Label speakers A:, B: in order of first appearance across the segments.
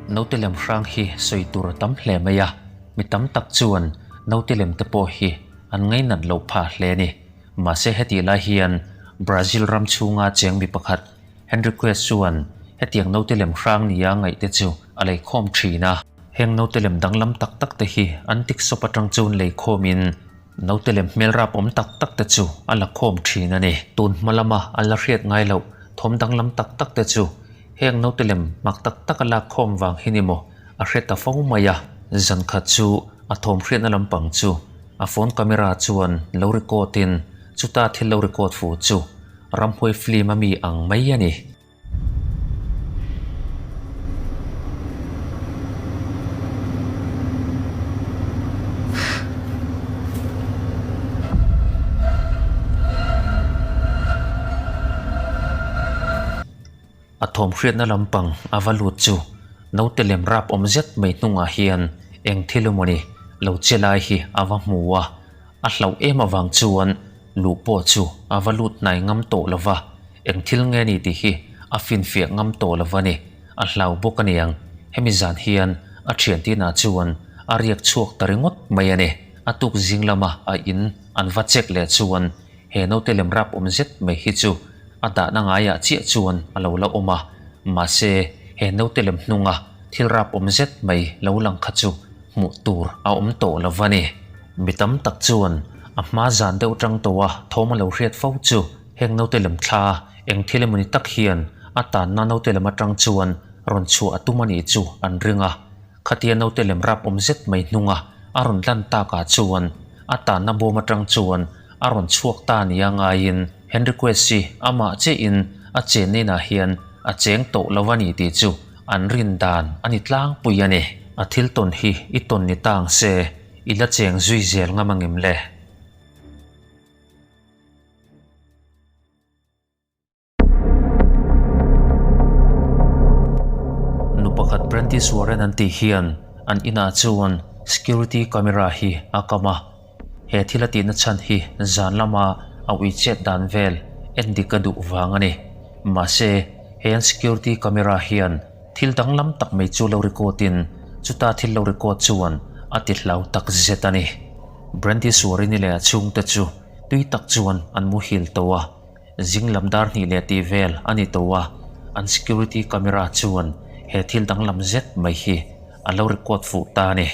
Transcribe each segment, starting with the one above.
A: Naute lem hrang hi sawi tur a tam hle mai a, mi tam tak chuan naute lem te pawh hi an ngainat loh phah hle a ni. Mahse hetih lai hian Brazil ram chhunga cheng mi pakhat Henriquez chuan hetiang naute lem hrang nia ngaih te chu a leikhawm thin a. Heng naute lem danglam tak tak te hi an tiksawp atang chuan leikhawmin naute lem hmel rap awm tak tak te chu a la khawm thin a ni. Tun hma lama an la hriat ngai loh thawm danglam tak tak te chu heng naute lem mak tak tak a lak khawm vang hi ni maw a hre ta fo mai a. Zan khat chu a thawm hriatna lampang chu a phone camera chuan lo record in chuta thil lo record fu chu ramhuai film a mi ang mai a ni. A thawm hriatna lampang a va lut chu naute lem rap awm zet mai hnungah hian eng thil emawni lo che lai hi a va hmu a, a hlauh em avang chuan luh pawh chu a va lut hnai ngam tawh lo va, eng thil nge ni tih hi a finfiah ngam tawh lo va ni, a hlau bawk a niang. Hemi zan hian a thian tinah chuan a riak chhuak ta ringawt mai a ni. A tuk zing lama a in an va check leh chuan he naute lem rap awm zet mai hi chu a dahna ngaiah chiah chuan a lo la awm a, mahse he naute lem hnunga thil rap awm zet mai lo lang kha chu hmuh tur a awm tawh lo va ni. Mi tam tak chuan a hma zan deuh tang tawha thawm a lo hriat fo chu heng naute lem thla eng thil emawni tak hian a tanna naute lem atang chuan rawn chhuah a tum a nih chu an ring a. Khatia naute lem rap awm zet mai hnunga a rawn lan takah chuan a tanna bawm atang chuan a rawn chhuak ta nia ngaiin Henriquez hi amah chiahin a chenna inah hian a cheng tawh lo a ni tih chu an rin dan a ni tlangpui a ni. A thil tawn hi i tawn ni ta ang se, i la cheng zui zel ngam angem le? Nu pakhat Brandy Warren an tih hian an inah chuan security camera hi a kam a, he thil a tihna chhan hi zan lama a ui chet dan vel en dik a duh vang a ni. Mahse, he an security camera hian thil danglam tak mai chu lo record in chuta thil lo record chuan a ti hlau tak zet a ni. Brandy Warren-i leh a chhungte chu tui tak chuan an muhil tawh a. Zing lam dar hnih leh tih vel a ni tawh a, an security camera chuan he thil danglam zet mai hi a lo record fuh ta a ni.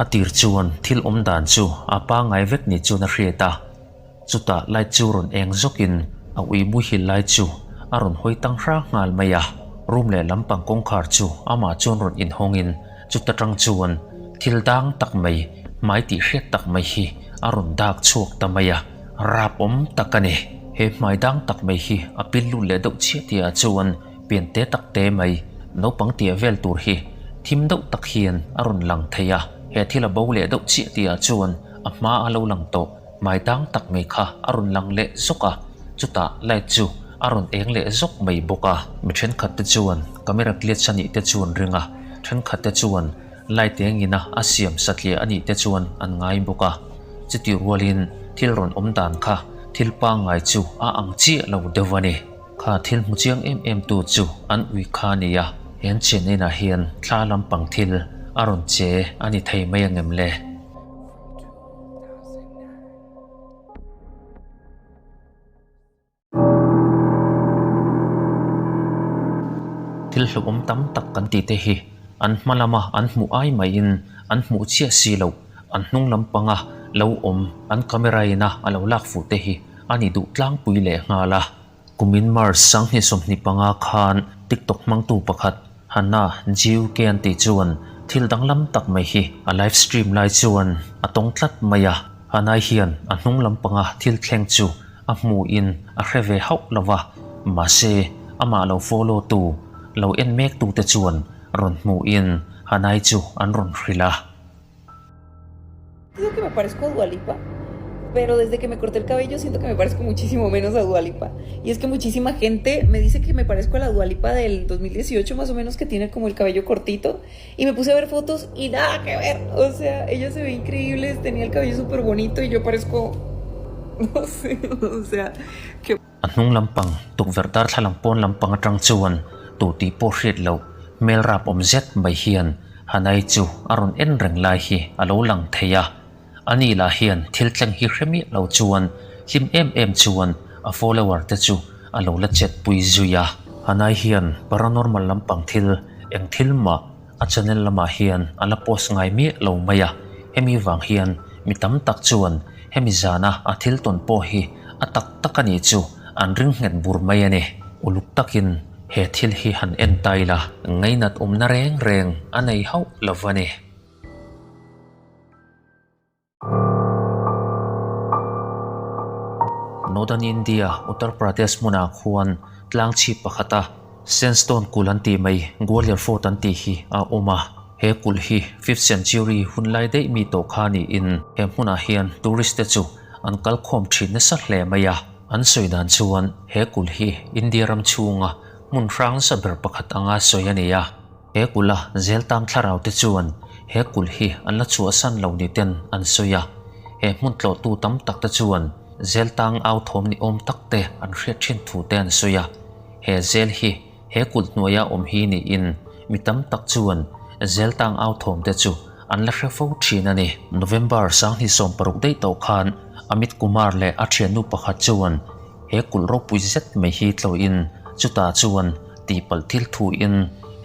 A: A tir chuan thil awm dan chu a pangngai vek ni chuan a hriat a. Chutah light chu rawn eng zawkin a ui muhil lai chu a rawn hawi tang hrang nghal mai a, room leh lampang kawngkhar chu amah chuan rawn inhawngin chuta tang chuan thil dang tak mai, hmai tih hriat tak mai hi a rawn dak chhuak ta mai a, rap awm tak a ni. He hmai dang tak mai hi a pil lut leh deuh chiah tihah chuan pian te tak te mai, naupang tia vel tur hi thim deuh tak hian a rawn lang thei a, he thil a bo leh deuh chiah tihah chuan a hma a lo lang tawh. Hmai dang tak mai kha a rawn lang leh zawk a, chutah light chu a rawn eng leh zawk mai bawk a. Mi thenkhat te chuan camera glitch a nih te chu an ring a, thenkhat te chuan light eng ina a siam satliah a nih te chuan an ngai bawk a. Chutih rualin thil rawn awm dan kha thil pangngai chu a ang chiah lo deuh a ni. Kha thil hmu chiang em em tu chu an ui kha a ni a, he an chhiatna inah hian thla lampang thil a rawn che a ni thei mai angem le? Thil hlauhawm tam tak kan tih te hi an hma lama an hmuh ai maiin an hmuh chiah si loh, an hnung lampanga lo awm an camera ina a lo lak fuh te hi a ni duh tlangpui leh nghal a. Kumin March 2025 khan TikTok hmangtu pakhat Hannah Jiu Ke an tih chuan thil danglam tak mai hi a live stream lai chuan a tawng tlat mai a. Hannah hian a hnung lampanga thil thleng chu a hmuhin a hre ve hauh lo va, mahse amah lo follow tu, lo en mek tute chuan rawn hmuhin Hannah chu an rawn hrilh a.
B: Digo que me parezco a Dua Lipa. Pero desde que me corté el cabello siento que me parezco muchísimo menos a Dua Lipa. Y es que muchísima gente me dice que me parezco a la Dua Lipa del 2018 más o menos, que tiene como el cabello cortito. Y me puse a ver fotos y nada que ver. O sea, ella se ve increíble, tenía el cabello súper bonito y yo parezco... No sé, o sea, que...
A: A hnung lampang tukverh darthlalang pawn lampang atang chuan tu tih pawh hriat loh hmel rap awm zet mai hian Hanai chu a rawn en reng lai hi a lo lang thei a. Ani lah hian thil thleng hi hre miah lo chuan hlim em em chuan a follower te chu a lo la chet pui zui a. Hanai hian paranormal lampang thil eng thil mah a channel lamah hian a la post ngai miah lo mai a, hemi vang hian mi tam tak chuan hemi zana a thil tawn pawh hi a tak tak a nih chu an ring nghet bur mai a ni. Uluk takin he thil hi han en ta ila ngainat awmna reng reng a nei hauh lo va ni. Northern India, Uttar Pradesh hmunah khuan tlang chhip pakhata sandstone kulh an tih mai Gwalior Fort an tih hi a awm a. He kulh hi fifth century hun lai daih mi tawh kha niin he hmunah hian tourist te chu an kal khawm thin nasa hle mai a. An sawi dan chuan he kulh hi India ram chhunga hmun hrang nasa ber pakhat anga sawi a ni a. He kulh a Zeltang thlarau te chuan he kulh hi an la chhuahsan lo ni ten an sawi a, he hmun tlawhtu tam tak te chuan Zeltang au thawm ni awm tak te an hriat thin thu te an sawi a. He zel hi he kulh hnuaia awm hi niin mi tam tak chuan Zeltang au thawm te chu an la hre fo thin a ni. November 2016 daih tawh khan Amit Kumar leh a thiannu pakhat chuan He kulh ropui zet mai hi tlawhin chutah chuan tihpalh thil thuin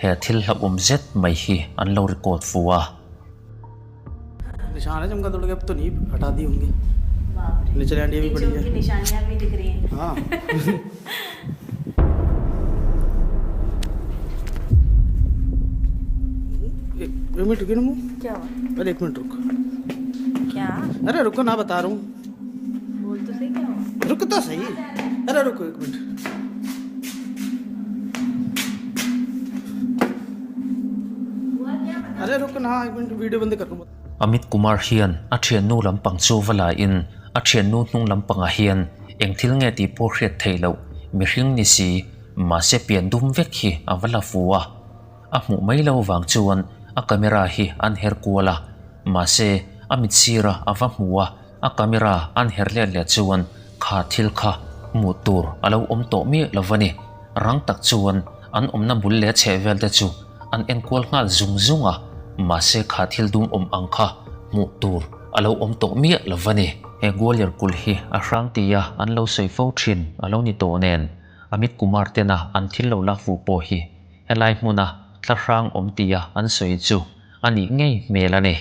A: he thil hlauhawm zet mai hi an lo record fu a. Amit Kumar hian a thiannu lampang chu va la in a thiannu hnung lampangah hian eng thil nge tih pawh hriat theih loh mihring ni si mahse pian dum vek hi a va la fu a. A hmuh mai lo vang chuan a camera hi an her kual a, mahse a mit sira a va hmu a, a camera an her let leh chuan kha thil kha hmuh tur a lo awm tawh miah lo va ni. Rang tak chuan an awmna bul leh chheh vel te chu an enkual nghal zung zung a, mahse kha thil dum awm ang kha hmuh tur a lo awm tawh miah lo va ni. He Gwalior kulh hi a hrang tia an lo sawi fo thin a lo ni tawh nen, Amit Kumar tena an thil lo lak fuh pawh hi Helai hmuna thlahrang awm tia an sawi chu a nih ngei hmel a ni.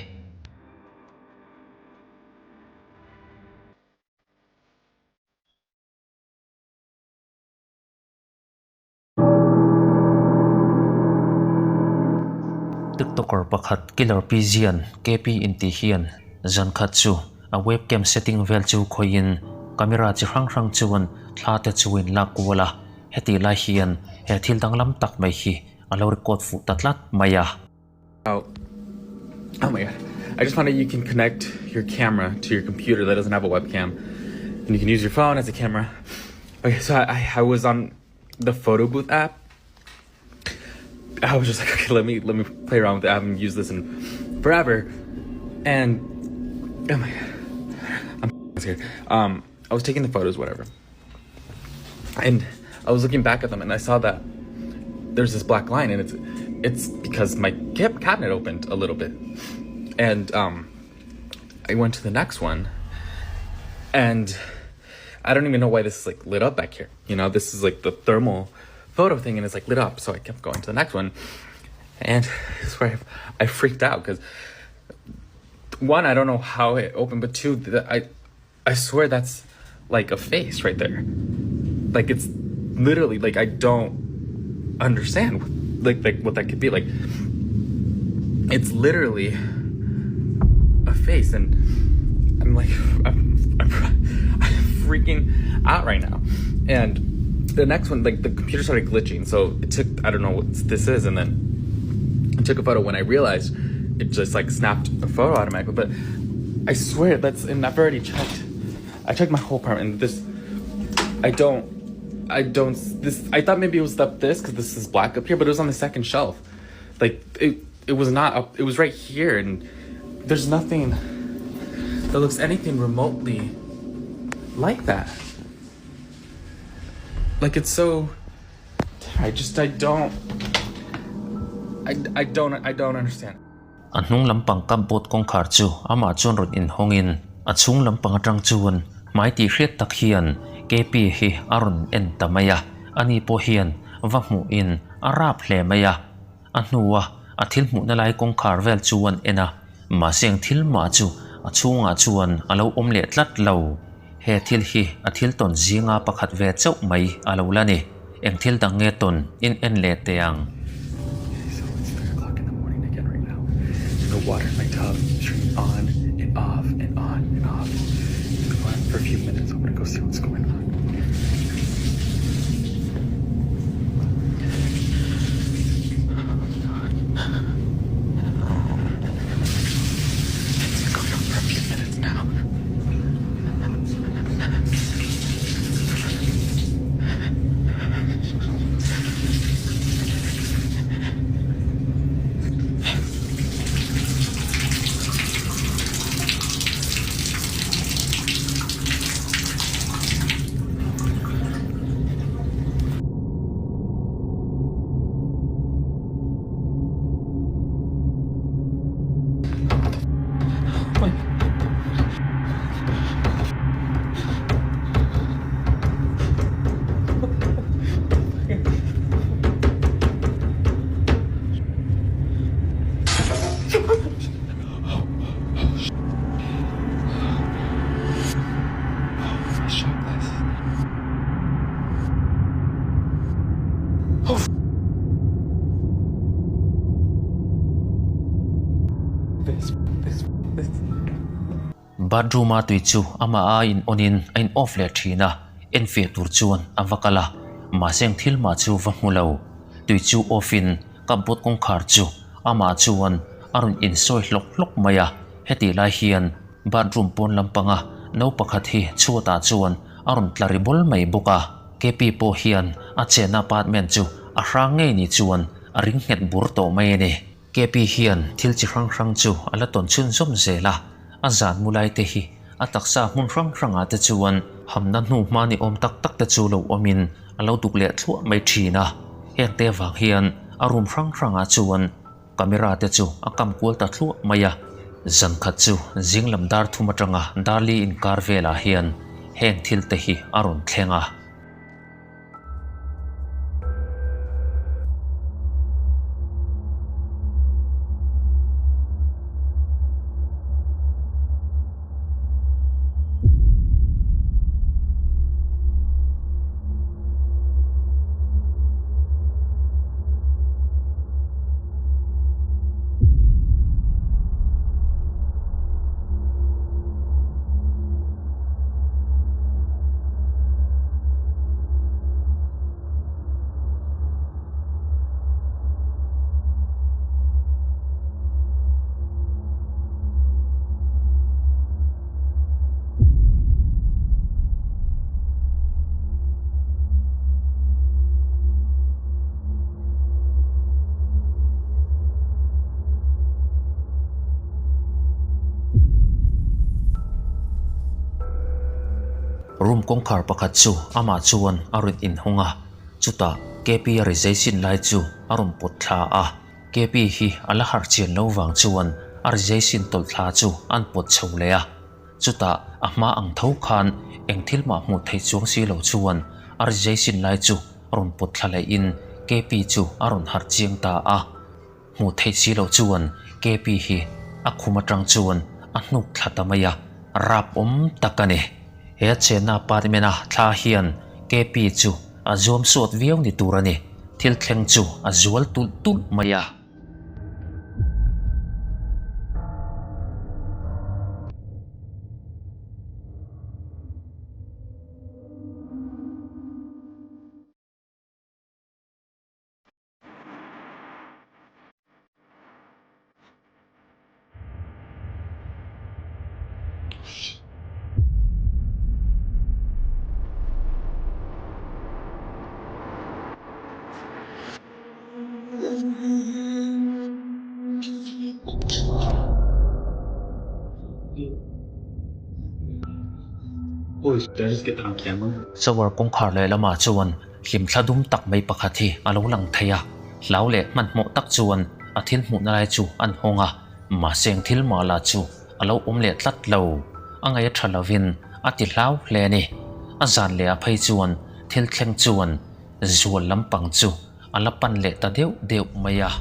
A: TikToker pakhat Killer Pigeon, KP intih hian zan khat chu a webcam setting vel chu khawihin camera chi hrang hrang chuan thla te chu in lak kual a. Hetih lai hian he thil danglam tak mai hi a lo record fuh ta tlat mai a.
C: Oh oh my god I just found out you can connect your camera to your computer that doesn't have a webcam and you can use your phone as a camera okay so I I was on the photo booth app I was just like okay let me let me play around with it I haven't used this in forever and oh my god I'm scared um I was taking the photos whatever and I was looking back at them and I saw that there's this black line and it's it's because my cabinet opened a little bit and um I went to the next one and I don't even know why this is like lit up back here. You know, this is like the thermal photo thing and it's like lit up. So I kept going to the next one. And I where I, I freaked out because one, I don't know how it opened, but two, I I swear that's like a face right there. Like it's literally like I don't understand like like what that could be. Like it's literally a face and I'm like I'm I'm, I'm freaking out right now. And the next one like the computer started glitching, so it took I don't know what this is and then I took a photo when I realized it just like snapped a photo automatically, but I swear that's and I've already checked. I checked my whole apartment and this I don't I don't this I thought maybe it was up this because this is black up here, but it was on the second shelf. Like it it was not up it was right here and there's nothing that looks anything remotely like that. Like it's so I just I don't I I don't I don't understand.
A: A hnung lampang cupboard kawngkhar chu amah chuan rawn inhawngin a chhung lampang atang chuan hmai tih hriat tak hian KP hi a rawn en ta mai a, ani pawh hian va hmuhin a rap hle mai a. A hnua a thil hmuhna lai kawngkhar vel chu an en a, mahse eng thil mah chu a chhungah chuan a lo awm leh tlat lo. He thil hi a thil tawn zinga pakhat ve chauh mai a lo la ni. Eng thil dang nge tawn in en leh teh ang? Bathroom-a tui chu amah a in on in a in off leh thin a, enfiah tur chuan a va kal a, mahse eng thil mah chu va hmu lo. Tui chu off in cupboard kawngkhar chu amah chuan a rawn insawi hlawk hlawk mai a, hetih lai hian bathroom pawn lampanga no pakhat hi chhuatah chuan a rawn tla ri bawl mai bawk a. KP pawh hian a chenna apartment chu a hrang ngei ni chuan a ring nghet bur tawh mai a ni. KP hian thil chi hrang hrang chu a la tawn chhunzawm zel a, a zan mu lai te hi a taksa hmun hrang hrangah te chuan hamna hnu hma ni awm tak tak te chu lo awmin a lo duk leh thluah mai thin a. Heng te vang hian a room hrang hrangah chuan camera te chu a kam kual ta thluah mai a. Zan khat chu zing lam dar thum atanga Darli inkar velah hian heng thil te hi a rawn thleng a. Room kawngkhar pakhat chu amah chuan a rawn inhawng a, chutah KP a ri zai sin lai chu a rawn pawt thla a, KP hi a la harh chian lo vang chuan a ri zai sin tawlh thla chu an pawt chho leh a. Chutah a hma ang tho khan eng thil mah hmuh theih chuang si lo chuan a ri zai sin lai chu rawn pawt thla leh in KP chu a rawn harh chiang ta a. Hmuh theih si loh chuan KP hi a khum atang chuan a hnuk thla ta mai a, rap awm tak a ni. He a chenna apartment a thla hian KP chu a zuam suat viau ni tur a ni. Thil thleng chu a zual tulh tulh mai a.
C: Holy shit, did I just get that on camera?
A: Shower kawngkhar lehlamah chuan hlimthla dum tak mai pakhat hi a lo lang thei a, hlau leh hmanhmawh tak chuan a thil hmuhna lai chu an hawng a, mahse eng thil mah lah chu a lo awm leh tlat lo. A ngaih a tha lovin a ti hlau hle a ni. A zan leh ah phei chuan thil thleng chuan zual lampang chu a la pan leh ta deuh deuh mai a.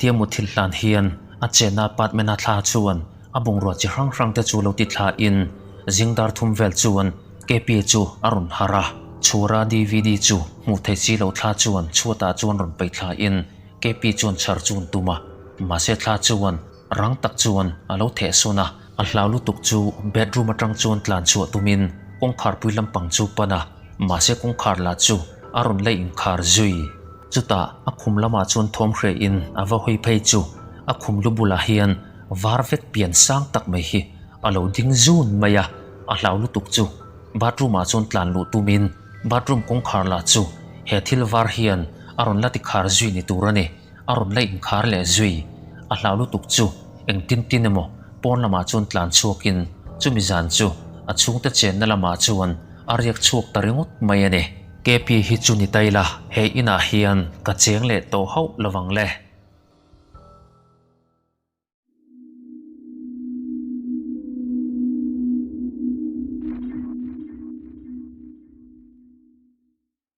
A: Tia muthilh hlan hian a chenna apartment a thla chuan a bungrua chi hrang hrang te chu lo ti thla in zing dar thum vel chuan KP chu a rawn harh a, chhura dvd chu hmuh theih si loh thla chuan chhuatah chuan rawn peih thla in KP chuan chhar chu an tum a, mahse thla chuan rang tak chuan a lo theh sawn a, a hlau lutuk chu bedroom atang chuan tlan chhuah tumin kawngkhar pui lampang chu pan a, mahse kawngkhar lah chu a rawn la inkhar zui. Chutah a khum lamah chuan thawm hreh in a va hawi phei chu a khum lu bulah hian var vek pian sang tak mai hi a lo ding zun mai a, a hlau lutuk chu bathroom ah chuan tlan luh tumin bathroom kawngkhar lah chu he thil var hian a rawn la ti khar zui ni tur a ni, a rawn la inkhar leh zui. A hlau lutuk chu engtin tin emaw pawn lamah chuan tlan chhuakin chumi zan chu a chhungte chenna lamah chuan a riak chhuak ta ringawt mai a ni. KP hi chu ni ta ila, he inah hian ka cheng leh tawh hauh lovang le.